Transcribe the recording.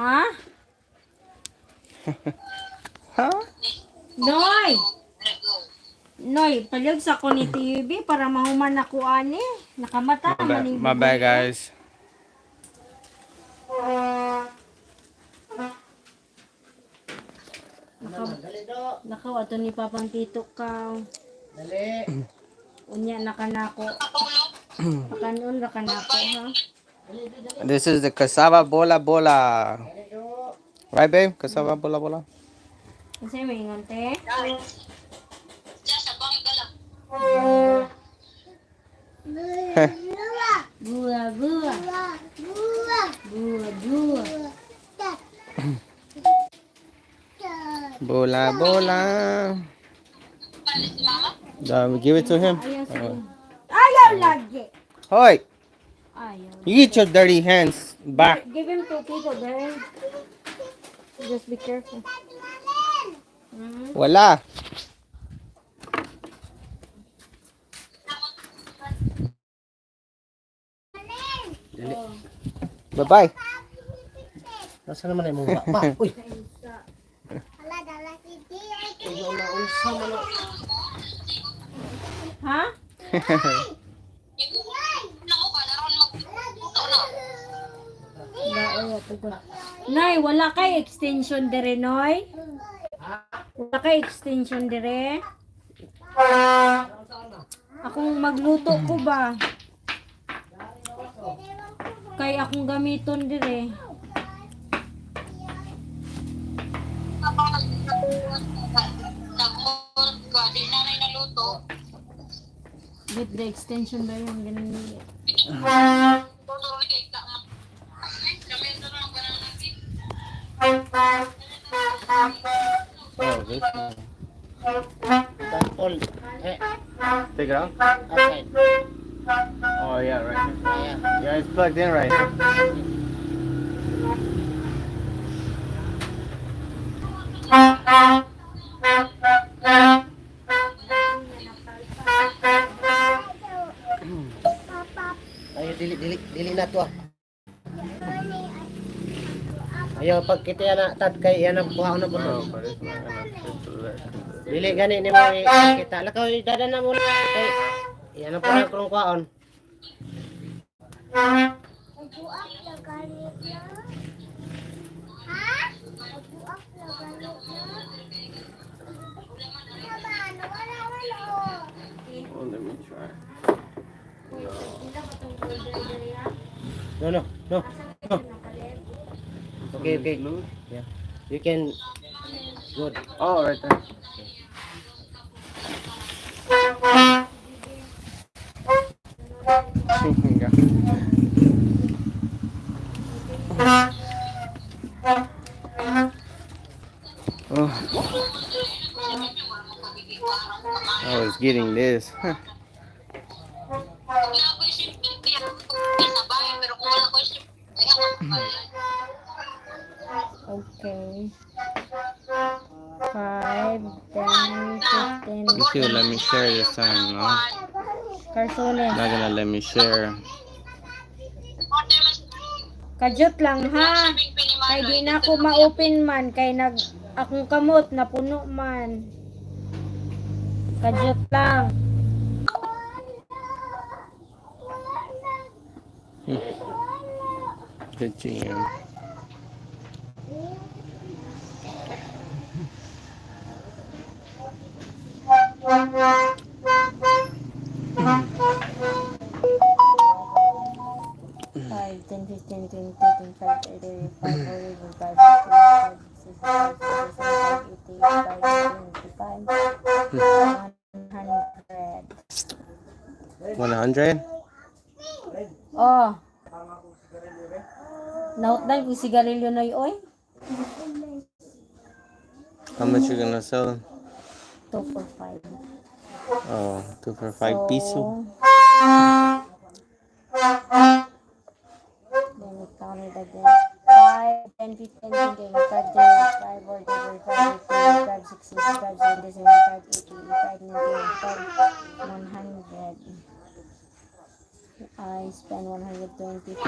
Ha? Huh? Noy! Noy, palyag sa ko ni TV para mahuman ako ani. Nakamata My naman bad, yung my bad, guys. Nakaw, ato ni Papang Tito ka. Dali. Unya na kanako. Pakanon ra kanako ha. This is the cassava bola bola. Right, babe? Cassava bola bola. Kasi may ingon te. Diyan sa bangga lang. Bua bua. Bua bua. Bola bola. Give it to him. Ayaw sa Ayaw lagi. Hoy, Ayaw. you get your dirty hands back. Give him to Tito, Darren. Just be careful. Wala. Dali. Bye-bye. Nasa naman ay mong ba? Uy. Uy, una unsa man ang- Ha? Naku ka, naroon magluto na. Nay, wala kay extension dire, Noy? Wala kay extension dire? Akong magluto ko ba? Kay akong gamiton dire. Nag-hold ka, di nanay naluto. Get the extension ba yung ganun niya? Tutuloy kay ka. Ay, lamento na ang ganang natin. Oh, this one. Don't pull. Eh, Take it out. Outside. Oh yeah, right here. Yeah. Yeah, it's plugged in right here. Ay, dili dili dili na to ah. Ayaw pag kita yan na tad kay yan ang buhaw na Oh, buto. but it's not gonna fit through there. Dili gani ni mo kita. Lakaw dada na muna kay yan ang parang krong kwaon. Oh, let me try. No. Okay. Yeah. You can good. Oh, right there. Yeah. Oh. I was getting this. Wala ko yung simple sa bahay, pero kung wala ko yung simple, ay ako Okay. 5, 10, 15. You see, let me share this time, no? Carsones. Not gonna let me share. Order man Kadyot lang ha. Kay di na ako ma-open man. Kay nag akong kamot napuno man. Kadyot lang. Good jam. 5, 10, 15, 20, 25, 30, 35, 40, 45, 55, 65, 75, 80, 85, 95, 100. 100? Oh. Nautdan ko sigarilyo na oy. How much you gonna sell them? 2 for 5. Oh, 2 for 5 piso. Then we count it again. 5, 10, 15, 20, 25, 35, 40, 45, 55, 65, 70, 75, 80, 85, 90, 95, 100. I spend 120.